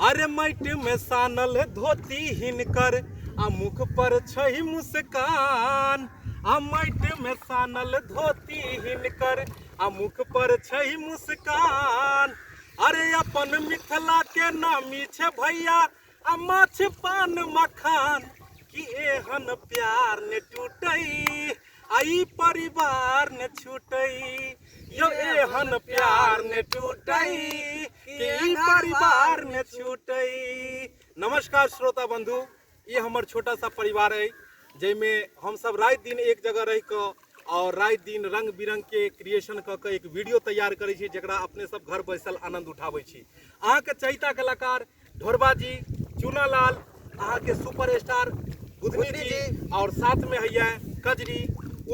अरे माटि में सानल धोती हिनकर आ मुख पर छै मुस्कान, आ माटि में सानल धोती हिनकर आ मुख पर छै मुस्कान। अरे अपन मिथिला के नामी छै भैया आ माछ पान मखान, कि एहन प्यार ने टूटै आ ई परिवार ने छूटै, यो एहन प्यार ने टूटै कि ई परिवार ने छूटै। नमस्कार श्रोता बंधु, ई हमर छोटा सा परिवार है जाहिमे हमसब राति दिन एक जगह रहि कऽ और राति दिन रंग बिरंग के क्रिएशन कऽ कऽ एक वीडियो तैयार करै छी, जकरा अपने सब घर बैसल आनंद उठाबै छी। अहाँके चैता कलाकार ढोरबा जी, चूनालाल, अहाँके सुपर स्टार बुधनी जी, और साथ में हैया कजरी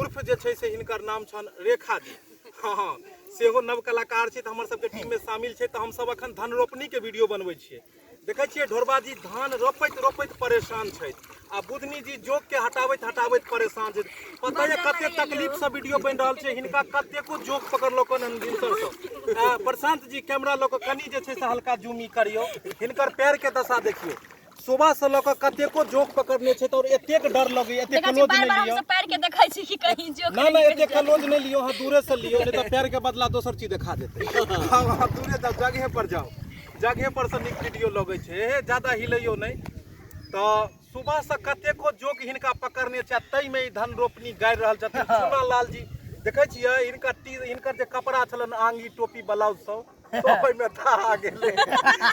उर्फ जे छै से हिनकर नाम छन रेखा जी। हाँ हाँ, सेहो नव कलाकार छै, तऽ हमर सबके टीम में शामिल छै। तऽ हमसब अखन धन रोपनी के वीडियो बनबै छियै। देखै छियै ढोरबा जी धान रोपैत रोपैत परेशान छथि आ बुधनी जी जोक के हटाबैत हटाबैत परेशान छथि। पता यऽ कते तकलीफ से वीडियो बनि रहल छै, हिनका कतेको जोक पकड़लक हन भिनसर से। प्रशांत जी कैमरा लऽ कऽ कनि जे छै से हल्का जूमी करियौ, हिनकर पैर के दशा देखियौ। सुबह से लऽ कऽ कतेको जोक पकड़ने छै और एतेक डर लगैया, एतेक देखै छी क्लोज बार नहि बार लिअ। हमसब पैर के देखै छी कि कहीं जोक ना नहि ना, निकलि एतेक जाय। क्लोज नहि लियौ, अहाँ दूरे से लियौ, नहि तऽ पैर के बदला दोसर चीज देखा देतै। हाँ, अहाँ दूरे जाउ, जगहे पर जाउ, जगहे पर से नीक वीडियो लगै छै। हे ज्यादा हिलैयौ नहि। तऽ सुबह से कतेको जोक हिनका पकड़ने छै, ताहिमे ई धन रोपनी गाड़ि रहल छथिन। चूना लाल जी देखै छियै, हिनकर टी हिनकर जे कपड़ा छलनि, आंगी टोपी ब्लाउज सब, सब ओहिमे दहा गेलै।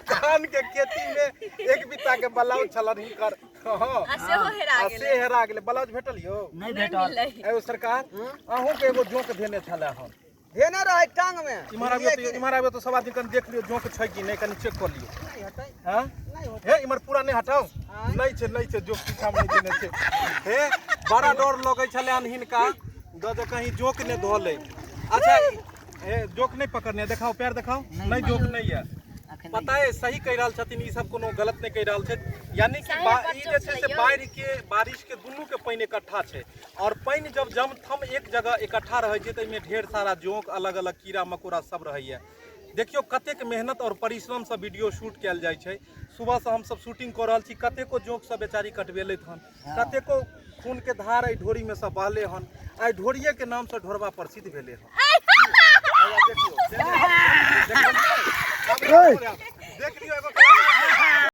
धान के खेती मे एक बीता के ब्लाउज छलनि हिनकर। हँ, आ सेहो हेरा आ गेलै। से हेरा गेलै। ब्लाउज भेटल यौ? नहि नहि भेटल। मिललै। एगो सरकार अहूँ के एगो जोक धेने छलै हन। धेने रहै टांग में। इम्हर आबियौ तऽ, इम्हर आबियौ तऽ सब आदमी कनि देख लियौ जोक छै कि नहि, कनि चेक कऽ लियौ। नहि हेतै। हँ? नहि होतै। हे इम्हर पूरा नहि हटाउ। नहि छै, नहि छै, जोक पीछा मे नहि देने छै। हे बड़ा डर लगै छलै हन हिनका दऽ जे कहीं जोक नहि धऽ लै। अच्छा हे जोक नहि पकड़ने, देखाउ पैर देखाउ। नहि जोक नहि यऽ, पता है सही कहि रहल छथिन, ई सब कोनो गलत नहि कहि रहल छथि। यानी कि सही ई बच्चो जे छै से छलै यौ। बाढ़ि के बारिश के दुनू के पानि इकट्ठा छै, और पानि जब जमथम एक जगह इकट्ठा रहै छै तऽ एहिमे ढेर सारा जोंक, अलग अलग कीड़ा मकोड़ा सब रहैया। देखियौ कतेक मेहनत और परिश्रम से वीडियो शूट कयल जाइ छै। सुबह से हमसब शूटिंग कऽ रहल छी, कतेको जोंक सब बेचारी कटबेलथि हन, कतेको खून के धार एहि ढोरी में से बहले हन। आइ ढोरिये के नाम से ढोरबा प्रसिद्ध भेले हन। हैया देखियौ, देख लियौ एगो।